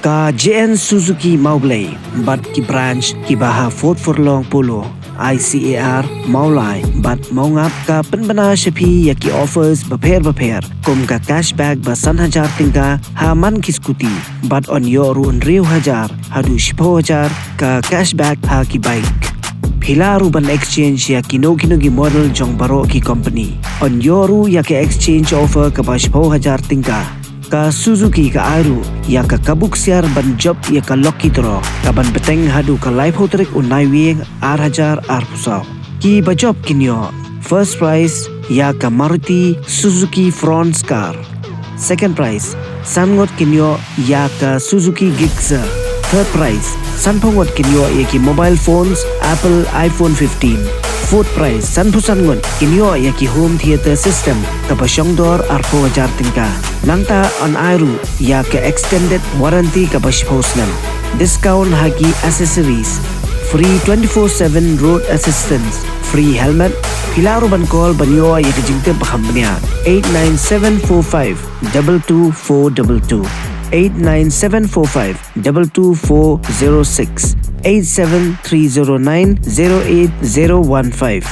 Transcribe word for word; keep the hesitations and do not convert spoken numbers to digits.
Ka J N Suzuki Mawblei bad ki branch kiba ha Fort Furlong Polo, I C A R, Mawlai bad Mawngap ka pynbna sha phi ïa ki offers bapher bapher, kum ka cashback ba san hajar tyngka ha man ki scooty, bad yn ïoh ruh hynriew hajar haduh shiphew hajar ka cashback ha ki bike. Phi lah ruh ban exchange ïa kino kino ki model jong baroh ki company. Yn ïoh ruh ïa ka exchange offer kaba shiphew hajar tyngka. Ka Suzuki ka ai ruh ïa ka kabu ksiar ban jop ïa ka lucky draw kaban bteng haduh ka laiphew tarik u Naiwieng ar hajar arphew saw. Kiba jop kin ïoh: first prize ïa ka Maruti Suzuki Fronx car. Second prize, san ngut kin ïoh ïa ka Suzuki Gixxer. Third prize, sanphew ngut kin ïoh ïa ki mobile phones Apple iPhone fifteen. Fourth prize, sanphew san ngut kin ïoh ïa ki home theater system kaba shongdor arphew hajar tyngka. Nangta yn ai ruh ïa ka extended warranty kaba shiphew snem. Discount ha ki accessories. Free twenty-four seven road assistance. Free helmet. Phi lah ruh ban call ban ïoh ïa ka jingtip ba kham bniah. Eight nine seven four five double two four double two, eight nine seven four five double two four zero six, eight seven three zero nine zero eight zero one five.